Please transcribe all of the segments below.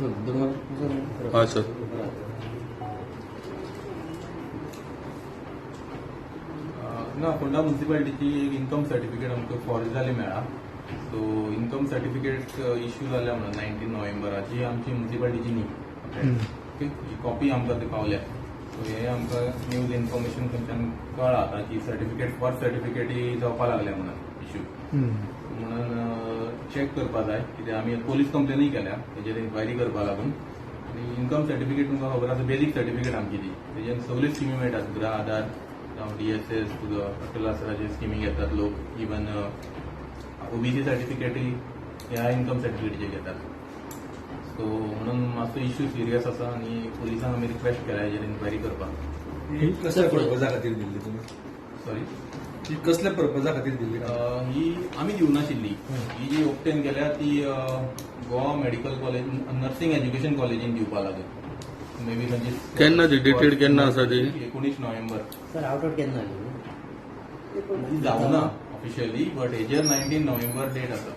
हय सर. ना, फोंडा मुन्सिपालिटीची एक इन्कम सर्टिफिकेट आमकां फॉर्ज जाली मेळ्ळा. सो इन्कम सर्टिफिकेट इश्यू जाल्या म्हणून 19 नोव्हेंबराची आमची मुन्सिपालिटीची न्ही, ओके, ही कॉपी आमकां ती पावल्या. सो हे आमकां न्यूज इन्फॉर्मेशन खंयच्यान कळ्ळा आतां की सर्टिफिकेट, फॉर्ज सर्टिफिकेटी जावपा लागल्या म्हणून इश्यू, म्हणून चॅक करपा जाय. कित्याक आमी पोलीस कंप्लेनूय केल्या तेजेर इन्क्वायरी करपा लागून. आनी इन्कम सर्टिफिकेट तुमकां खबर आसा, बेजीक सर्टिफिकेट आमची ती, तेजेर सगल्यो स्किमी मेळटात, गृह आधार जावं डीएसएस, तुजो अटल आसराचे स्किमी घेतात लोक, इवन ओबीसी सर्टिफिकेटूय ह्या इन्कम सर्टिफिकेटीचेर घेतात. सो म्हणून मातसो इश्यू सिरियस आसा आनी पुलिसांक आमी रिक्वेस्ट केला हेजेर इन्क्वायरी करपाक. ही कसल्या पर्पजा खातीर दिल्ली तुमी? सॉरी? ही कसल्या पर्पजा खातीर दिल्ली? ही आमी दिवनाशिल्ली. ही जी ऑब्टेन केल्या ती Goa medical college, nursing education कॉलेजीन दिवपा लागेल मे बी खंयची. केन्ना ती? Dated केन्ना आसा ती? 19 नोव्हेंबर. सर, आउट ऑफ केन्ना आली? ती जावना ऑफिशियली, बट हेजेर 19 नोव्हेंबर डेट आसा.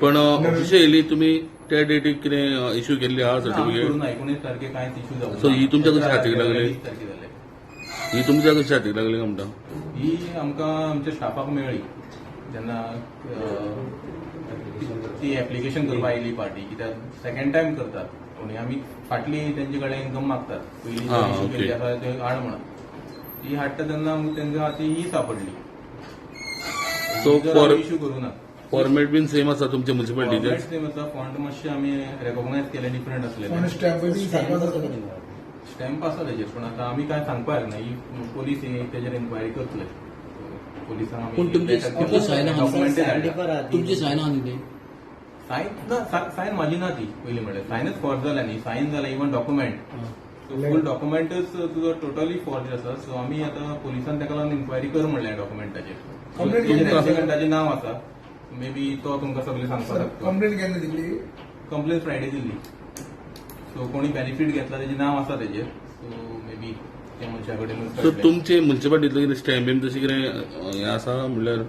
पण ऑफिशियली तुम्ही त्या डेटीक कितें इश्यू केल्ली आहा आमी सर्टिफिकेट? करूं ना, 19 तारखे कांयच इश्यू जावना. So, ही तुमच्या कशी हातीक लागली? 20 तारखे जाले. ही तुमच्या कशी हातीक लागली काय म्हणटा? ही आमकां आमच्या स्टाफाक मेळ्ळी जेन्ना ती एप्लिकेशन करपा आयली पार्टी, कित्याक सेकंड टायम करतात कोणी, आमी फाटली तेंचे कडेन इन्कम मागतात, पयली इश्यू केल्ली आसा ते हाड म्हणून. ती हाडटा तेन्ना आमकां तेंच्या हाती ही सापडली. So, इश्यू करूं ना. फॉर्मेट बीन सेम आसा तुमच्या मुन्सिपालिटीचे? फॉर्मेट सेम आसा, फॉन्ट मातशे आमी रेकॉग्नायज केले डिफरंट आसलेले. स्टॅम्प बी सारको आसा. स्टॅम्प आसा तेजेर, पण आतां आमी काय सांगपाक ना, ही पोलीस ही तेजेर इन्क्वायरी करतले. पोलिसांक आमी पूण तुमची सायन आहा? डॉक्युमेंटय धाडल्या. तुमची सायन आहा न्ही ती? सायन ना, सायन माझी ना ती. पयलीं म्हणल्यार सायनच फॉर्ज जाल्या न्ही, सायन जाल्या, इवन डॉक्युमेंट, फूल डॉक्युमेंटच तुजो टोटली फॉर्ज आसा. सो आमी आतां पोलिसान ताका लागून इन्क्वायरी कर म्हणलें डॉक्युमेंटाचेर. Complaint केली? एप्लिकंटाचें नांव आसा, मे बी तो तुमकां सगळें सांगपाक शकता. कंप्लेंट केन्ना दिल्ली? कंप्लेन फ्रायडे दिल्ली. सो कोणी बेनिफीट घेतला तेजें नांव आसा तेजेर, सो मे बी त्या मनशा कडेन. सो तुमचे मुन्सिपालिटीतले कितें स्टॅम्प बीन तशें कितें हें आसा म्हणल्यार?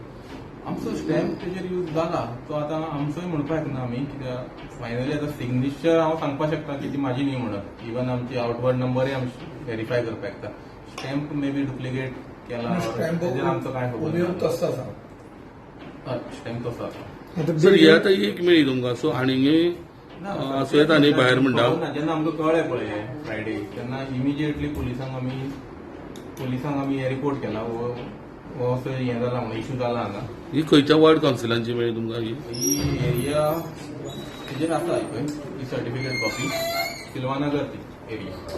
आमचो स्टॅम्प तेजेर यूज जाला, तो आतां आमचोय म्हणपाक ना आमी, कित्याक फायनली आतां सिग्नेचर हांव सांगपाक शकता की ती म्हाजी न्ही म्हणून. इवन आमची आउटवर्ड नंबरय आमी व्हेरीफाय करपाक शकता. स्टॅम्प मे बी डुप्लिकेट केला or stamp तेजेर आमचो कांय खबर उपयोग ना. तसो आसा. हय, स्टॅम्प तसो आसा. सर, हे आतां एक मेळ्ळी तुमकां, सो आनीक ना, आसूं येता न्ही भायर म्हणटा? खबर ना. जेन्ना आमकां कळ्ळें पळय फ्रायडे, तेन्ना इमिजिएटली पुलिसांक आमी हे रिपोर्ट केला, हो हो असो हें जाला म्हणून, इशू जाला हांगा. ही खंयच्या वॉर्ड कावन्सिलांची मेळ्ळी तुमकां ही? ही एरिया तेजेर आसा पळय ही सर्टिफिकेट कॉपी, सिल्वानगर ती एरिया.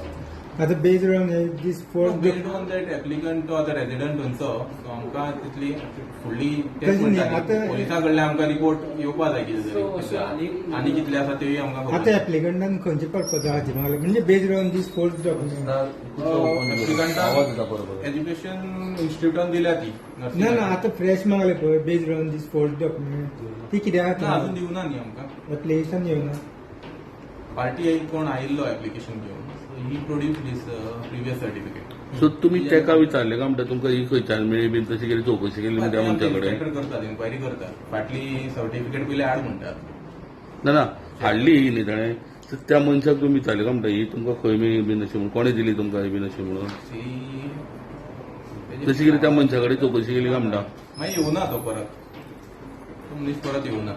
आता based on this four based on that applicant, तो आतां रेजिडंट थंयचो, सो आमकां तितली फुडली तेच तशें न्ही, म्हणटा न्ही, आतां- पोलिसां कडल्यान आमकां रिपोर्ट येवपा जाय कितें So, तरी आनी- आनी कितले आसा तेय आमकां खबर आता एप्लिकंटान खंयचे पर्पजा खातीर मागले, म्हणजे बेस्ड ऑन दीस फोर्थ डॉक्युमेंट? एप्लिकंटान एज्युकेशन इन्स्टिट्यूटान दिल्या ती nursing. ना ना, आता फ्रेश मागले पळय, based on this fourth document, ती कित्याक? ना, अजून दिवना न्ही आमकां. एप्लिकेशन येवना? पार्टी कोण आयिल्लो एप्लिकेशन घेवन, so he produce this previous certificate. So तुमी तेका विचारलें काय म्हणटा, तुमकां ही खंयच्यान मेळ्ळी बीन तशी कितें चवकशी केली त्या मनशा कडेन? इन्स्पेक्टर करतात, इन्क्वायरी करतात, फाटली सर्टिफिकेट पयली हाड म्हणटात. ना ना, हाडली ही न्ही ताणें, सो त्या मनशाक तुमी विचारलें काय म्हणटा, ही तुमकां खंय मेळ्ळी बीन अशें म्हणून, कोणें दिली तुमकां ही बीन अशें म्हणून? ती तशी कितें त्या मनशा कडेन चवकशी केली काय म्हणटा? मागीर येवना तो परत, तो मनीस परत येवना.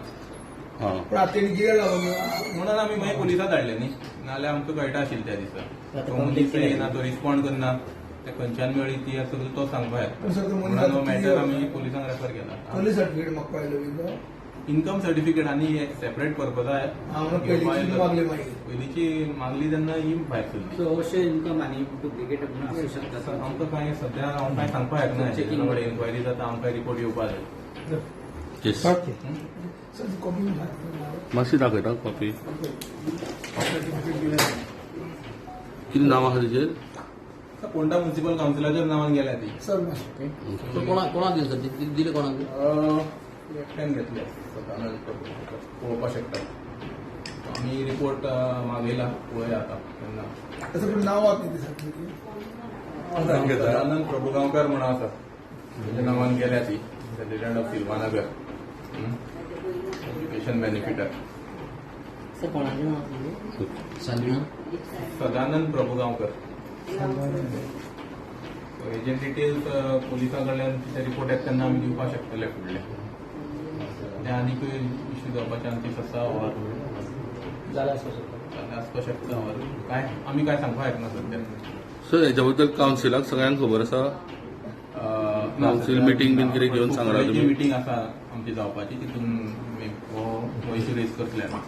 हां. पण आता तेणी कित्याक लागून? म्हणून आमी मागीर पुलिसां धाडले न्ही, नाल्यार आमकां कळटा आशिल्लें त्या दिसा. आता तो मनीस complaint येना, तो रिस्पॉन्ड करना, ते खंयच्यान मेळ्ळी ती सगळी तो सांगपा. पण सर, तो मनीस म्हणून हो आता मॅटर कितें आमी पुलिसांक रेफर केला. कसली सर्टिफिकेट मागपा आयलो बी तो? इन्कम सर्टिफिकेट आनी सेपरेट पर्पजा. हा, म्हणून पयलींची मागली मागीर. पयलींची मागली तेन्ना ही भायर सरली. सो अशें इन्कम आनी डुप्लिकेट म्हणून आसूं शकता? आमकां कांय सध्या हांव कांय सांगपाक शकना. Checking. इन्क्वायरी जाता, आमकां रिपोर्ट येवपा जाय. येस. ओके. सर, ती कॉपी मातशी दाखयता कॉपी? कितें नांव आहा तेजेर? फोंडा म्युन्सिपल कावन्सिलाच्या नांवान गेल्या ती. सर, मातशें. सो कोणाक दिली सर ती? दिली कोणाक? एकट्यान घेतले सदानंद प्रभू, पळोवपाक शकता. आमी रिपोर्ट मागयला, पळोवया आतां केन्ना. तसं पण नाव आहा ती सर्टिफिकेट. सदानंद प्रभुगांवकर म्हणून आसा, तेच्या नांवान गेल्या ती, resident of Silvanagar, education बेनिफिटर. Sir कोणाचें नांव आसलें? सालिना. सदानंद प्रभुगांवकर. सो हेजे डिटेल्स पोलिसां कडल्यान कितें रिपोर्ट येता तेन्ना आमी दिवपाक शकतले फुडले. ते आनीकूय इश्यू जावपा चान्सीस आसा ऑर जालें आसूं शकता. आसपाक शकता ऑर काय आमी काय सांगपाक शकना सद्या. सर, हेच्या बद्दल कावन्सिलाक सगळ्यांक खबर आसा? ना, Council सध्या meeting बीन कितें घेवन सांगलां फुडली जी तुमी? मिटींग आसा आमची जावपाची, तितून हो इश्यू रेज करतले आमी.